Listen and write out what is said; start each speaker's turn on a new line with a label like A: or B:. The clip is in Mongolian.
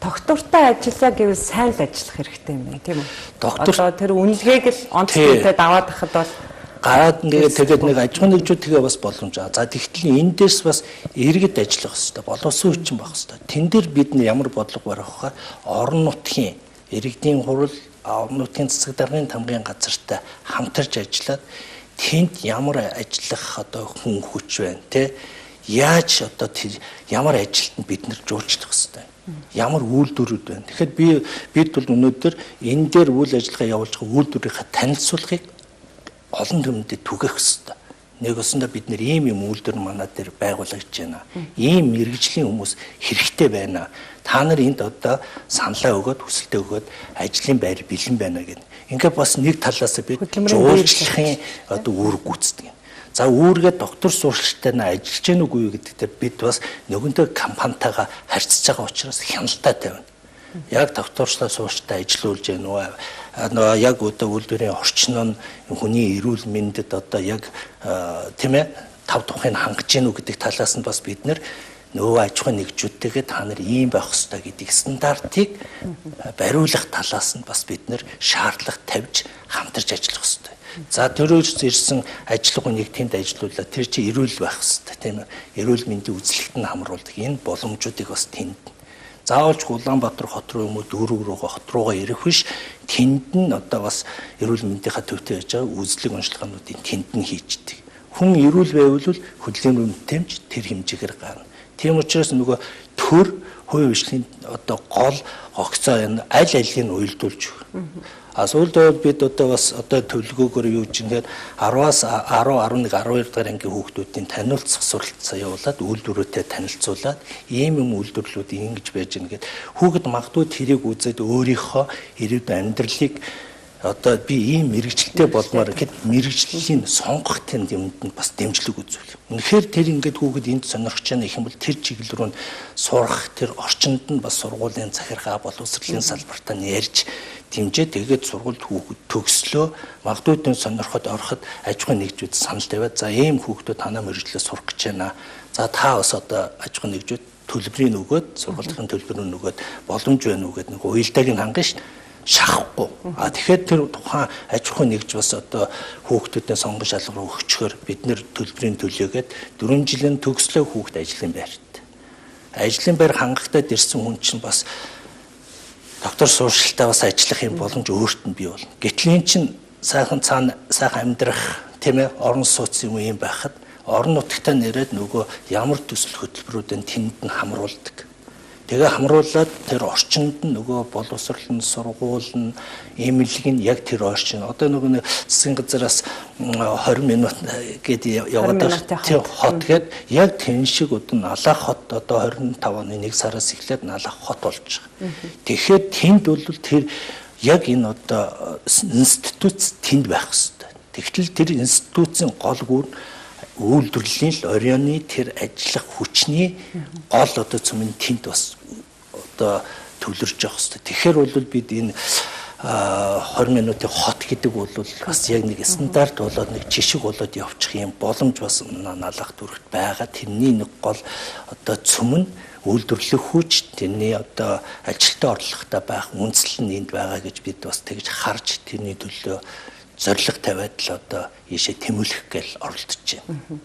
A: Тогтвортой ажиллаа гэвэл сайн л ажиллах хэрэгтэй юм байна, тийм үү? Одоо тэр үнэлгээг л онцлогтой даваад хахад бол
B: гараад нэгэ тэгээд нэг аж ахуйн нэгжүүд тэгээ бас боломж байгаа. За тэгтэл энэ дээрс бас иргэд ажиллах хэрэгтэй, боловсон хүчин байх хэрэгтэй. Тэн дээр бид нар ямар бодлого барих вэ? Орон нутгийн иргэдийн хурал, орон нутгийн засаг даргын тамгын газартай хамтарч ажиллаад тэнд ямар ажиллах одоо хүн хүч байна те, яаж одоо тэр ямар ажилтнанд бид нар жуулчлах хэрэгтэй, ямар үйлдвэрүүд байна. Тэгэхээр бид бол өнөөдөр энэ дээр үйл ажиллагаа явуулж байгаа үйлдвэрийнхээ танилцуулгыг олон түмэндээ түгэх хэрэгтэй. Нэг өсөндөө бид нэр ийм юм үйлдвэр манай дээр байгуулагдж байна. Ийм мэргэжлийн хүмүүс хэрэгтэй байна. Та нар энд одоо саналаа өгөөд, хүсэлтээ өгөөд ажлын байр бэлэн байна гэдэг. Ингээд бас нэг талаас бид жуулчлахын одоо үүрэг гүйцэтгэв. За үүргээ доктор сурчлалтай нь ажиллаж гэнэ үгүй юу гэдэг дээр бид бас нөгөнтэй компанитайгаа харьцаж байгаа учраас хяналтаа тавина. Яг докторчлаа суурчтай ажиллуулж гэнэ үү? Нөгөө яг одоо үйлдвэрийн орчин нь хүний эрүүл мэндэд одоо яг тийм ээ тав тухыг хангаж гэнэ үү гэдэг талаас нь бас бид нэр нөгөө аж ахуйн нэгжүүдтэйгээ та нар ийм байх ёстой гэдэг стандартыг бариулах талаас нь бас бид нэр шаардлага тавьж хамтарч ажиллах ёстой. За төрөөс ирсэн ажиллах нэг тэнд ажиллуулаа тэр чи эрүүл байх ёстой, тийм ээ. Эрүүл мэндийн үзлэгт нь хамруулдаг энэ боломжуудыг бас тэнд заавалч Улаанбаатар хот руу юм уу дүүрэг рүүгээ хот руугаа ирэх биш, тэнд нь одоо бас эрүүл мэндийнхаа төвтэй байж байгаа үзлэг онцлогоонуудыг тэнд нь хийждэг. Хүн эрүүл байвал хөдөлгөөний мэдрэмж тэр хэмжээгээр гарна. Тийм учраас нөгөө төр хувийн хвшлийн одоо гол гогцоо энэ аль алийг нь уялдуулж өгнө. А сүүлд бол бид одоо бас одоо төлөвлөгөөгөөр юу гэж ингээд 10-аас 10, 11, 12 дахь ангийн хүүхдүүдийн таниулцах суралцаа явуулаад үйлдвэрүүтэй танилцуулаад ийм юм үйлдвэрлүүд ингэж байж гэнэ гэд хүүхэд магадгүй тэрийг үзээд өөрийнхөө ирээдүйн амьдралыг одоо би ийм мэрэгчлээ болмоор гэхэд мэрэгжлийн сонгох тэнд юмд нь бас дэмжлэг үзүүл. Үнэхээр тэр ингээд хүүхэд энд сонирхож байгаа гэх юм бол тэр чиглэл рүү сурах тэр орчинд нь бас сургуулийн захиргаа боловсролын салбартаа ярьж дэмжээ тэгээд сургуульд хүүхэд төгслөө магадгүй тэн сонирхоод ороход аж ахуйн нэгжүүд санал тавиад за ийм хүүхдүүд танаа мэрэгжлээ сурах гэж байна. За та бас одоо аж ахуйн нэгжүүд төлбөрийг өгөөд сургуулийн төлбөрийг өгөөд боломж байна уу гэдэг нэг уялдааг нь хангана ш. Шахахгүй. А тэгэхээр тэр тухайн аж ахуйн нэгж бас одоо хүүхдүүдэд сонгон шалгуур өгчхөөр бид нэр төлбөрийн төлөөгээд 4 жилийн төгслөө хүүхд ажлын байрт. Ажлын байр хангалттай ирсэн хүн чинь бас доктор сууршилтаа бас ажиллах юм боломж өөрт нь бий болно. Гэтэл эн чинь сайхан цаана сайхан амьдрах тийм ээ орон сууц юм байхад орон нутагтаа нэрээд нөгөө ямар төсөл хөтөлбөрүүдэн тэнд нь хамруулдаг. Тэгээ хамруулад тэр орчинд нь нөгөө боловсрол нь, сургууль нь, эмнэлэг нь яг тэр орчин. Одоо нөгөө засгийн газараас 20 минут гээд яваад байгаа хот гээд яг тэн шиг одоо Налах хот одоо 25 оны 1 сараас эхлээд Налах хот болж байгаа. Тэгэхээр тэнд бол тэр яг энэ одоо институт тэнд байх хэвээр. Тэгтэл тэр институтын гол гүр үйлдвэрлэлийн л орионы тэр ажиллах хүчний гол одоо цөмөн тэнд бас одоо төвлөрж явах хэрэгтэй. Тэгэхээр бол бид энэ 20 минутын хот гэдэг бол бас яг нэг стандарт болоод нэг жишг болоод явчих юм боломж бас Налах дүүрэгт байгаа. Тэрний нэг гол одоо цөмөн үйлдвэрлэх хүч, тэрний одоо ажилтны орлоготой байх үндэслэл нь энд байгаа гэж бид бас тэгж харж тэрний төлөө зорилго тавиад л одоо ийшээ тэмүүлэх гээл оролдож байна.